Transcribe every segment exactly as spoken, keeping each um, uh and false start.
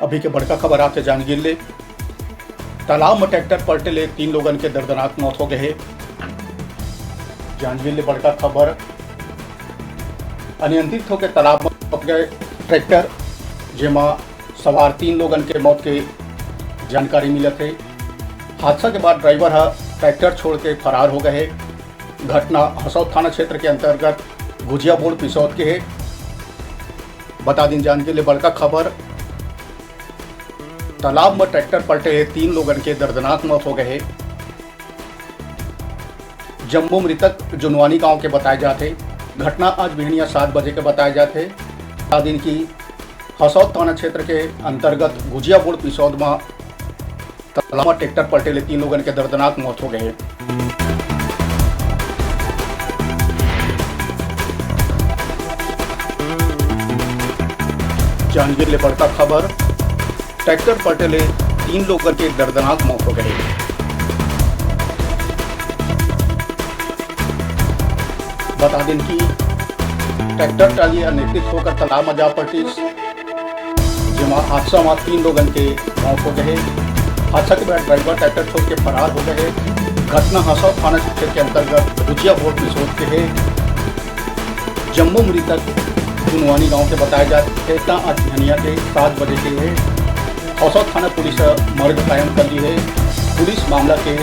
अभी के बड़का खबर आथे जांजगीर ले। तालाब म ट्रैक्टर पलटे ले तीन लोगन के दर्दनाक मौत हो गए हे। जांजगीर ले बड़का खबर। अनियंत्रित होकर तालाब म पहुंच गए ट्रैक्टर, जेमा सवार तीन लोगन के मौत के जानकारी मिलत हे। हादसा के बाद ड्राइवर ह ट्रैक्टर छोड़ के फरार हो गए हे। घटना हसौद थाना क्षेत्र के अंतर्गत गुजिया बोड़ पिसौद के हे। बता दिन जांजगीर ले बड़का खबर। तालाब म ट्रैक्टर पलटे हे, तीन लोगन के दर्दनाक मौत हो गए हे। जम्मो मृतक जुनवानी गांव के बताए जात हे। घटना आज बिहनिया सात बजे के बताए जात हे। बता दिन कि हसौद थाना क्षेत्र के अंतर्गत गुजिया बोड़ पिसौद म तालाब म ट्रैक्टर पलटे ले तीन लोगन के दर्दनाक मौत हो गए हे। जांजगीर ले बड़का खबर, ट्रैक्टर पलटे ले तीन लोगन के दर्दनाक मौत हो गए। बता दिन कि ट्रैक्टर ट्राली अनियंत्रित होकर तालाब म जा पलटिस, जेमा हादसा म तीन लोगन के मौत हो गए। हादसा के बाद ड्राइवर ट्रैक्टर छोड़ के फरार हो गए। घटना हसौद थाना क्षेत्र के अंतर्गत गुजिया बोड़ पिसौद के हे। जम्मो मृतक जुनवानी गांव के बताए जात हे। घटना आज बिहनिया के सात बजे के हे। हसौद थाना पुलिस ह मर्ग कायम कर ली हे। पुलिस मामला के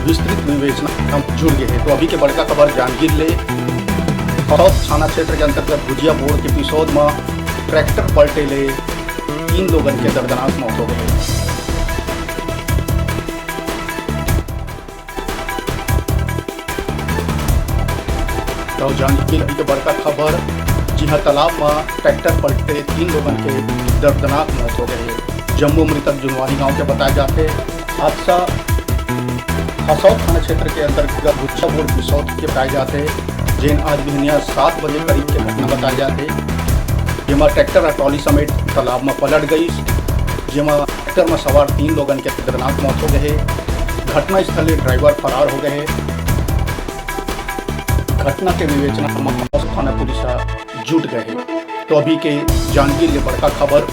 विस्तृत विवेचना म जुट गए हे। तो अभी के बड़का खबर जांजगीर ले। हसौद थाना क्षेत्र के अंतर्गत गुजिया बोड़ के पिसौद म ट्रैक्टर पलटे ले तीन लोगन के दर्दनाक मौत हो गए। तो जांजगीर के बड़का खबर, जिहां तालाब म ट्रैक्टर पलटे तीन लोगन के दर्दनाक मौत हो गए हे। जम्मो मृतक जुनवानी गांव के बताए जात हे। हादसा हसौद थाना क्षेत्र के अंतर्गत गुजिया बोड़ पिसौद के बताए जात हे, जेन आज बिहनिया सात बजे करीब के घटना बताए जात हे, जेमा ट्रैक्टर ह ट्रॉली समेत तालाब म पलट गईस, जेमा ट्रैक्टर म सवार तीन लोगन के खतरनाक मौत हो गए हे। घटना स्थल ले ड्राइवर फरार हो गए हे। घटना के विवेचना म हसौद थाना पुलिस ह जुट गए हे। तो अभी के जांजगीर ले बड़का खबर।